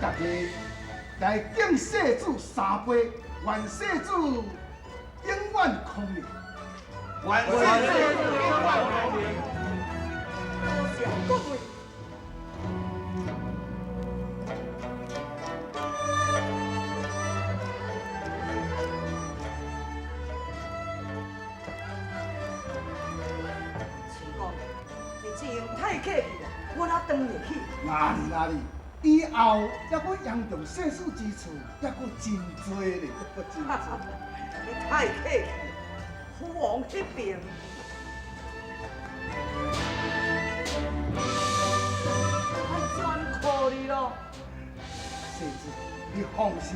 大家來敬世子三杯，願世子永遠康寧。願世子永遠康寧。多謝各位。徐公，你這樣太客氣啦，我哪當會起？哪裡哪裡，以後猶閣揚重世子之處，猶閣真濟咧，猶閣真濟。你太客氣，父王彼邊。全靠你咯。世子，你放心，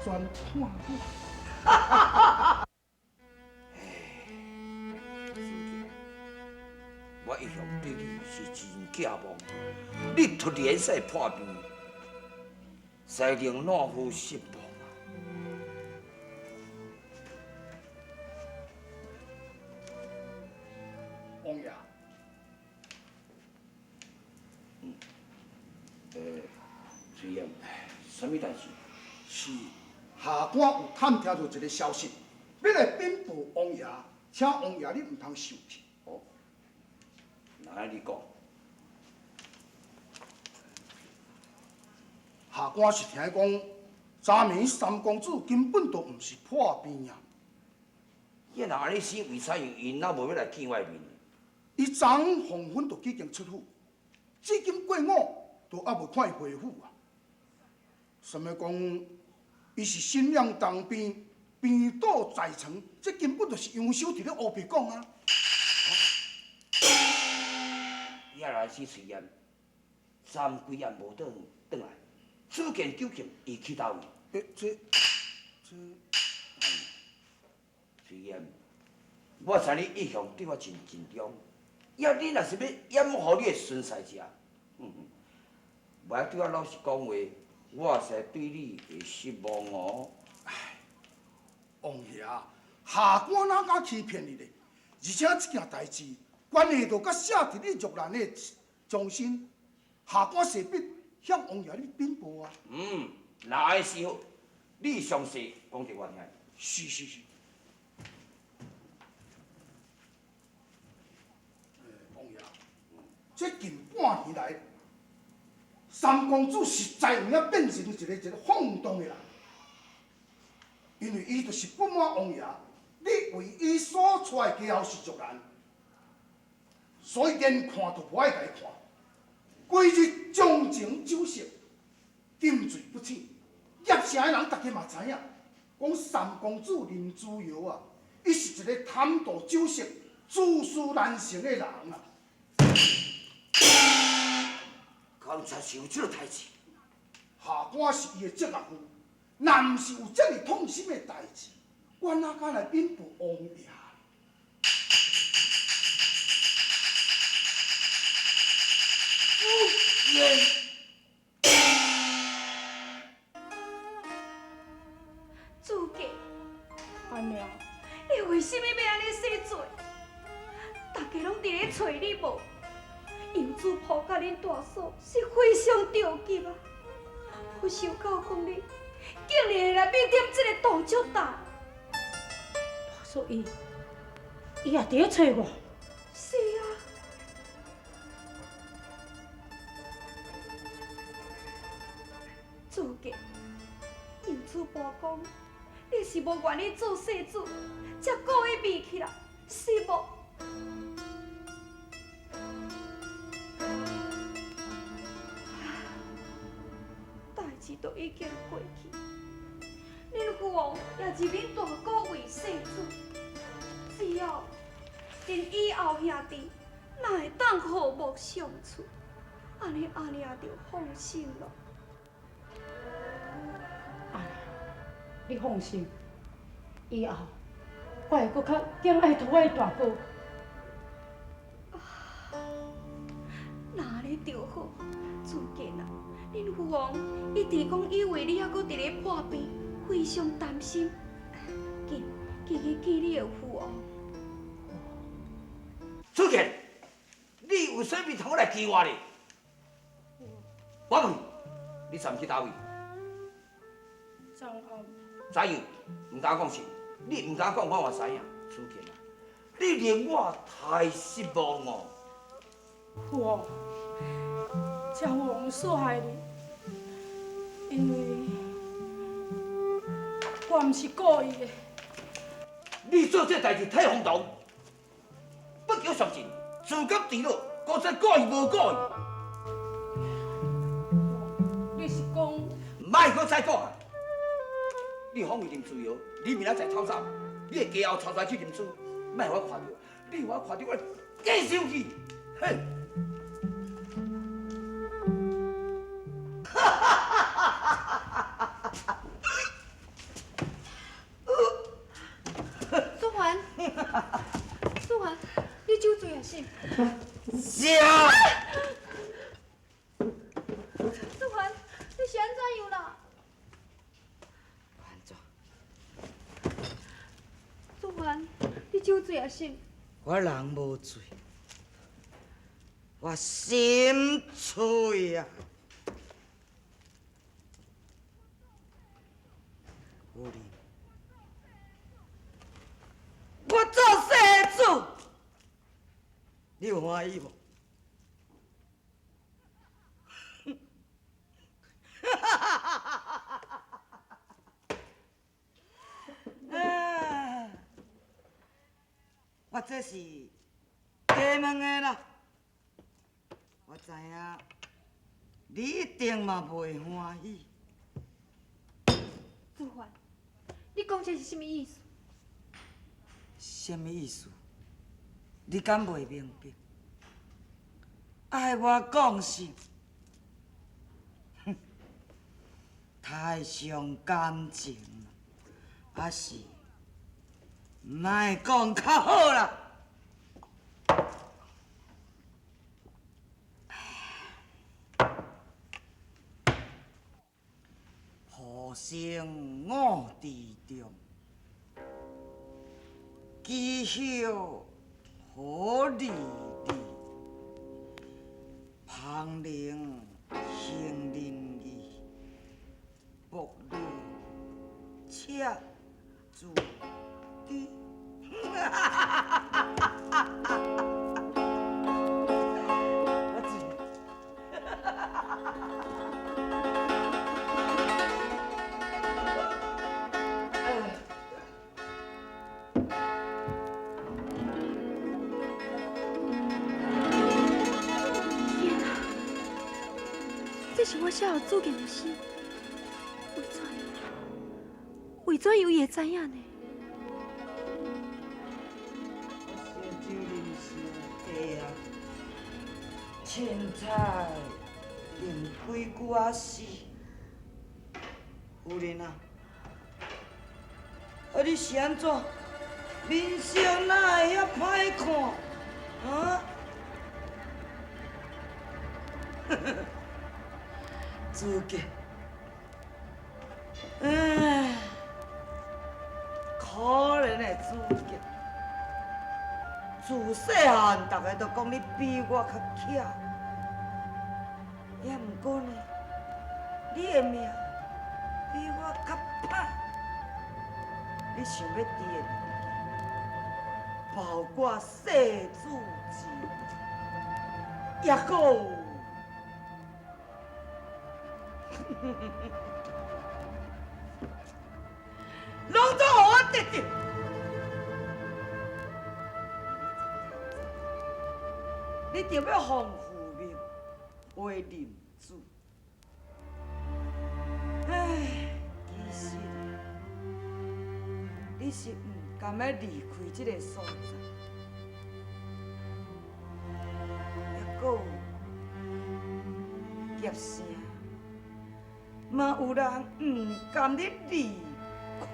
全看我。我一向對你是真寄望，你突然使破病，實令老夫失望啊！王爺，崔燕，啥物代誌？是下官有探聽到一個消息，欲來稟報王爺，請王爺你毋通受氣。哦，那你講。下官是聽講，昨暝三公子根本就毋是破病啊！伊若按呢死，為啥樣𪜶若無欲來見我的面？伊昨昏黃昏就已經出府，至今過午都猶未看伊回府啊！啥物講，伊是身染重病，病倒在床，這根本就是楊修佇咧烏白講啊！伊若來死雖然三幾暗無轉轉來，此件究竟伊去佗位？欸，這，雖然我知你一向對我真盡忠，抑你若是欲掩護你的孫婿者，袂愛對我老實講話，我實在對你會失望哦。唉，王爺，下官哪敢欺騙你咧？而且這件代誌關係到佮寫佇你玉蘭的終身，下官勢必向王爺你稟報啊。嗯，若按呢是好，你詳細講予我聽。是是是。王爺，這近半年來，三公子實在有影變成一個放蕩的人，因為伊就是不滿王爺，你為伊所娶的繼後是玉蘭，所以連看都無愛共伊看，規日縱情酒色，飲醉不醒。葉城的人，大家嘛知影，講三公子林子瑤啊，伊是一個貪圖酒色、自私難成的人啊。敢真是有這個代誌？下官是伊的叔阿父，若毋是有這麼痛心的代誌，我哪敢來稟報王爺？夫人。主家，阿娘，你為什麼欲按呢洗罪？大家攏佇咧揣你無？楊主婆佮恁大嫂是非常著急啊！我想到講你竟然會來面踮這个大石台。大嫂伊，伊也佇咧揣我。是啊。主家，楊主婆講，你是無願意做世子，才故意避起來，是無？代誌都已經過去，恁父王也任恁大哥為世子，只要恁以後兄弟若會當和睦相處，按呢阿娘就放心囉。阿娘，你放心，以後我會閣較敬愛托我的大哥。若按呢就好，主見啊，恁父王一直講以為你猶閣佇咧破病，非常擔心。緊，緊去見你的父王。主見，你有啥物通來見我咧？我問你，你昨去佗位？昨暗。怎样？毋敢讲是？你毋敢讲，我嘛知影。子健啊，你令我太失望哦。父王，请父王恕害你，因为我毋是故意的。你做这代志太荒唐，不求上进，自甘坠落，阁再故意无故意。你是讲？莫阁再讲啊！你放伊啉醉药，你明仔载偷走，你会加后带出来去啉酒，莫予我看著，你予我看著，我更生气！哼！淑环，淑环，你酒醉啊是？是啊。淑环，你是按怎样啦？安怎？淑环，你酒醉啊是？我人无醉，我心碎啊！夫人，我做世主，你有欢喜无？啊！我这是假问的啦，我知影你一定嘛袂欢喜。子凡，你讲这是啥物意思？啥物意思？你敢袂明白？爱我讲是，哼，太伤感情啦，还是莫讲较好啦。浮生五之中，积雪何离离，芳龄行仁义，薄女赤子知。我醉。天啊！这是我写予子健的诗，为怎样？为怎样伊会知影呢？我烧酒啉伤济啊，凊彩吟几句仔诗。夫人啊，啊你是按怎？面色哪会遐歹看？啊？子健，唉，可怜的子健，自细汉，逐家都讲你比我较巧，也毋过呢，你的命比我较歹。你想欲伫的报我世子之，抑阁有。拢总予我得著。你著欲奉父命为林子。唉，其实你是毋甘欲离开这个所在，抑阁有结城，嘛有人毋甘你离开。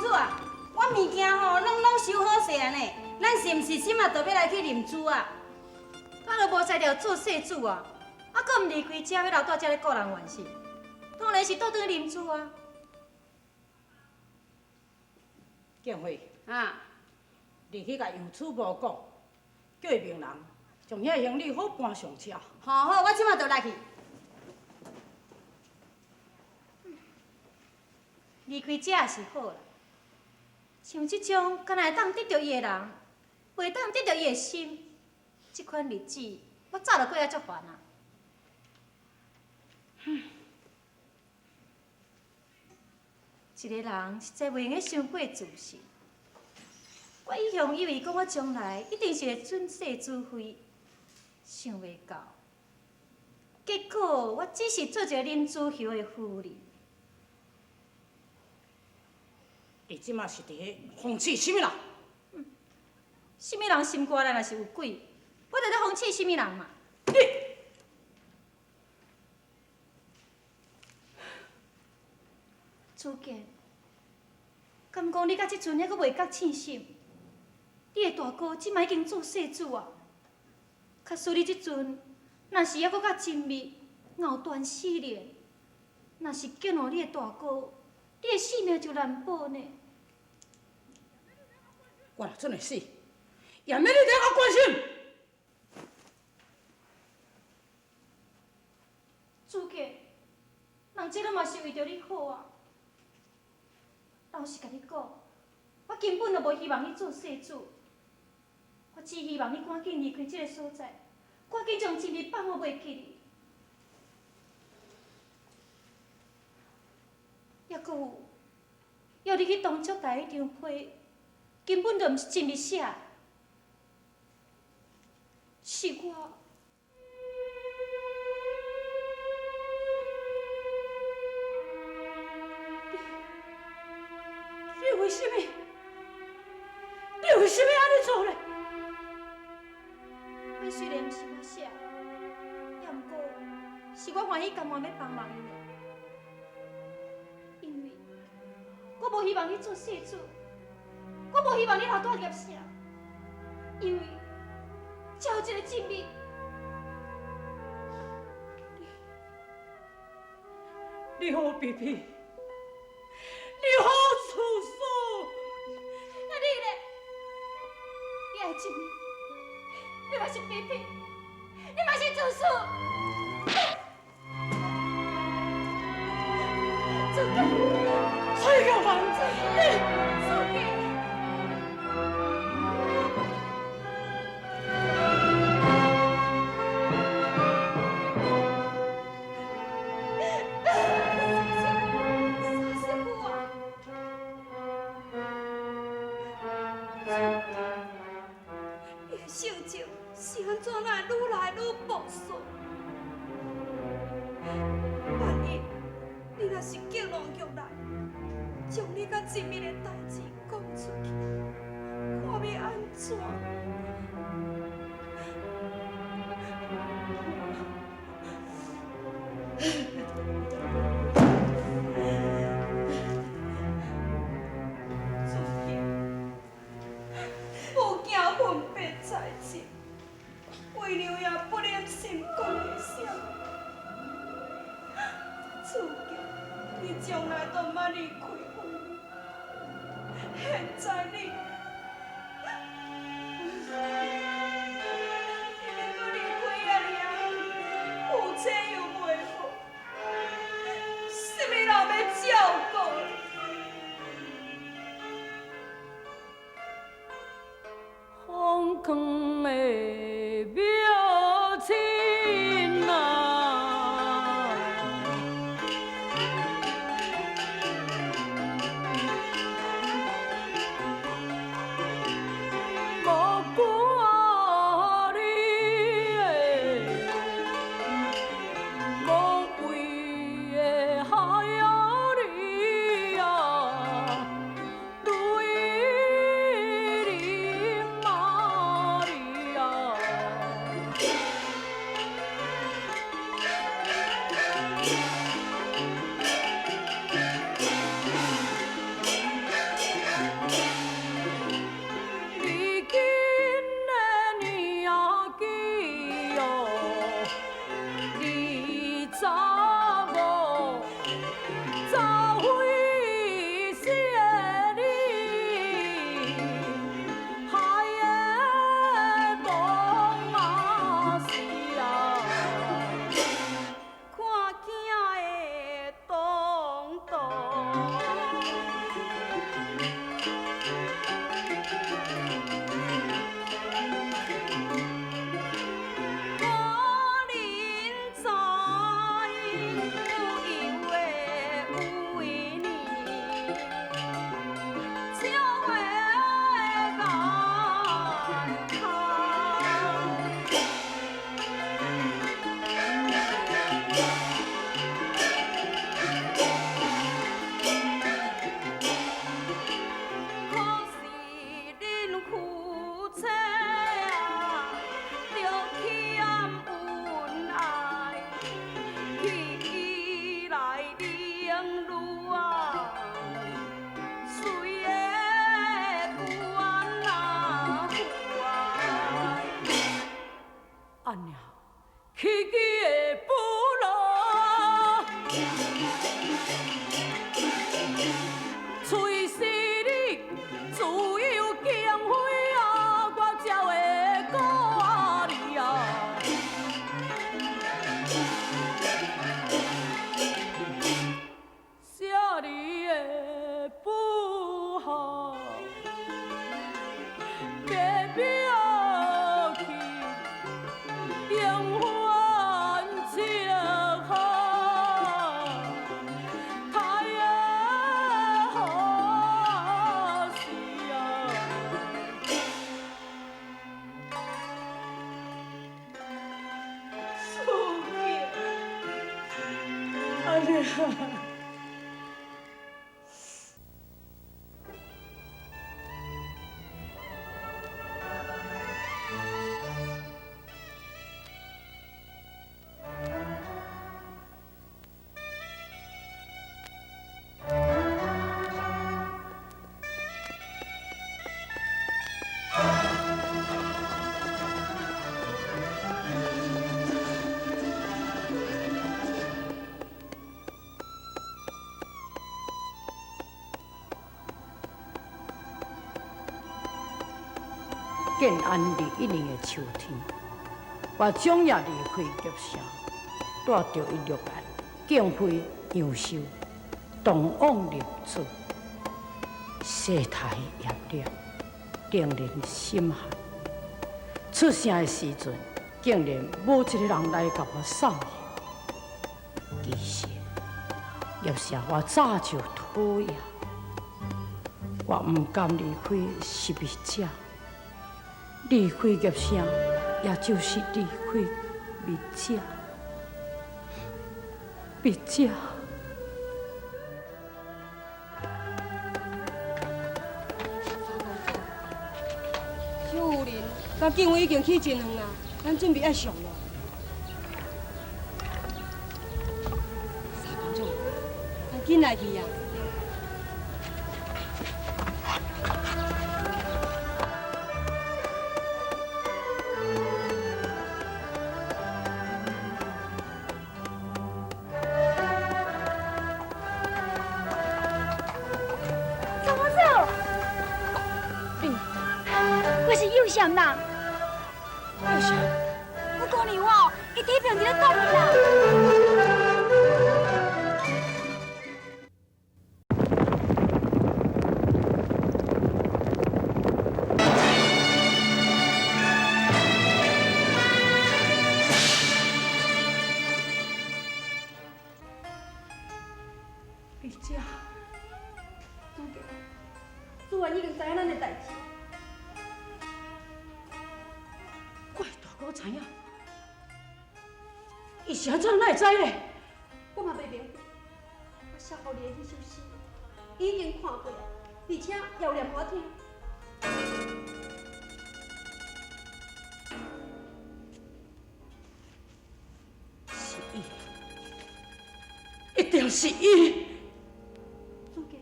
主啊，我物件吼拢拢收好势啊呢，咱是毋是這馬就欲來去認主啊？我都無才調做世主啊，啊，閣毋離開遮，欲留蹛遮咧顧人怨死，當然是倒轉去認主啊。建輝，啊，你去共楊主簿講，叫伊命人將遐行李好搬上車。好好，我這馬就來去。離開遮也是好啦，像這種敢若會當得著伊的人，袂當得著伊的心，這款日子我早就過啊足煩啊。一個人實在袂用得傷過自信。我一向以為講我將來一定是會準世主妃，想袂到，結果我只是做一個林子雄的夫人。你這馬是佇咧諷刺啥物人？啥物人心肝內若是有鬼，我就咧諷刺啥物人嘛。你，主見，敢講你到這陣猶閣袂覺醒心？你的大哥這擺已經做世主啊！假使你這陣若是猶閣佮親密藕斷絲連，若是激怒你的大哥，你的性命就難保呢。我若真會死，也免你佇遐關心。主見，人這攏嘛是為著你好啊！老實共你講，我根本就無希望你做世主，我只希望你趕緊離開這個所在，趕緊將真理放予袂記哩。抑閣有，要你去當足台彼張批，根本就毋是真理寫的，是我。你為啥物？你為啥物按呢做咧？批雖然毋是我寫，也毋過是我歡喜甘願欲幫忙伊的，因為我無希望你做世主，我無希望你留蹛業城，因為才有這個證明。你好卑鄙，你好自私。那你咧？你愛證明，你嘛是卑鄙，你嘛是自私。主家，崔玉蘭，你主家。啥师傅啊？你的性情是按怎会愈來愈暴躁？萬一你若是激怒玉蘭，將你佮親密的代誌講出去，看欲按怎？主見，無驚分別在志，為娘也不忍心講一聲。主見，你從來都毋捌離開過我，現在你，你欲閣離開遐爾仔遠，夫妻又袂好，啥物人欲照顧你？風光的表親啊，無掛你的，無畏的海里啊，對你瑪利亞。建安21年的秋天，我终也离开玉城，带著伊玉兰、敬妃杨秀，同往临淄。世态炎凉，令人心寒。出城的时阵，竟然无一个人来共我送行。其实，玉城我早就讨厌，我毋甘离开是为这。离开玉城，也就是离开美姐。美姐。小夫人，佮敬妃已经去真远啊，咱准备爱上路。三公主，咱紧来去啊！我是幼贤啦，幼贤，我姑娘哦，伊伫边伫咧等你啦。美姐，主家，主人已经知影咱的代志。我的大哥知影，伊是按怎哪会知咧？我嘛袂明白。我写予你的彼首诗，伊已经看过，而且也有念予我听。是伊，一定是伊。主家，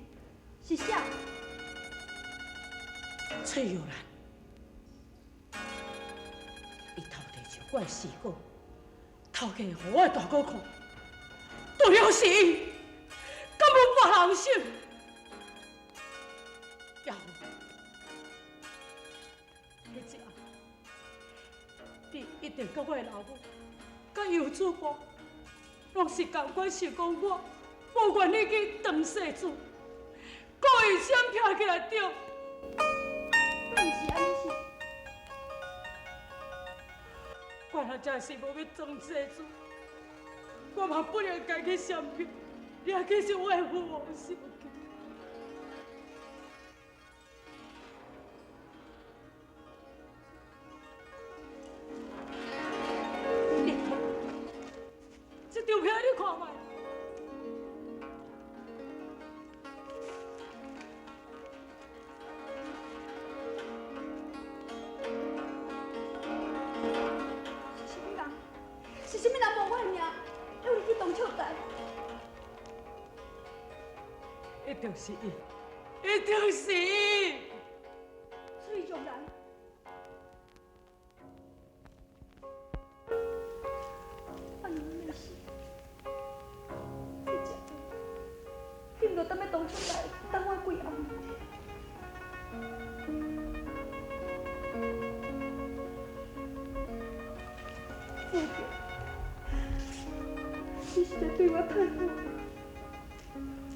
是啥？崔玉兰。伊偷摕着我的诗稿，偷摕予我的大哥看，当然是伊，敢无别人心？亚父，彼一暗，你一定佮我的老母、佮尤主婆，拢是仝款想讲我无愿意去当世主，故意闪避起来对。毋是按呢想。我若真是无欲装世主，我嘛不应该去闪避，也去是我的父王生气。你看，这张票你看觅。是啥物人冒我的名，约你去东笑台？一定是伊，一定是伊。崔玉兰，按呢的事，你食你毋就踮咧东笑台等我几暗？你实在对我太好。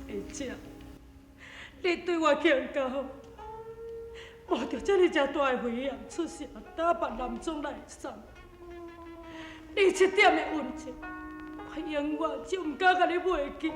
下姐，你对我欠够好，冒著这尔遮大的危险出城，打扮男装来送，你这点的恩情，我永远就毋敢共你袂记。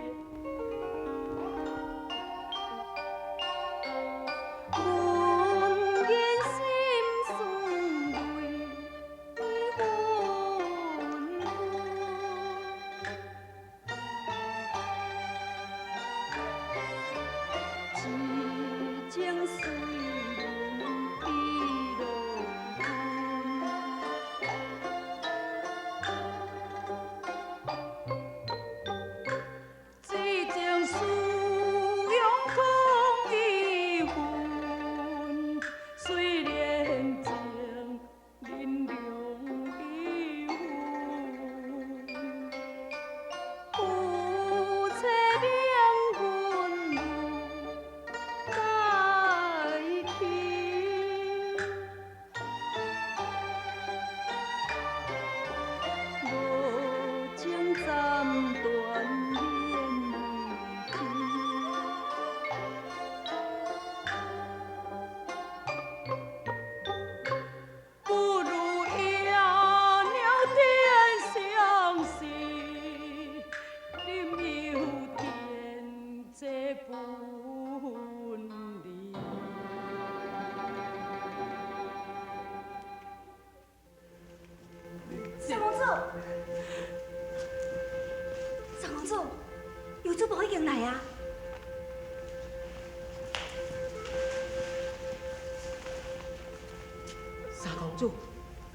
三公主，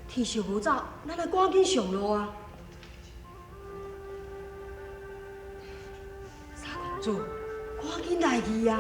天色無早，咱來趕緊上路啊！三公主，趕緊來去啊！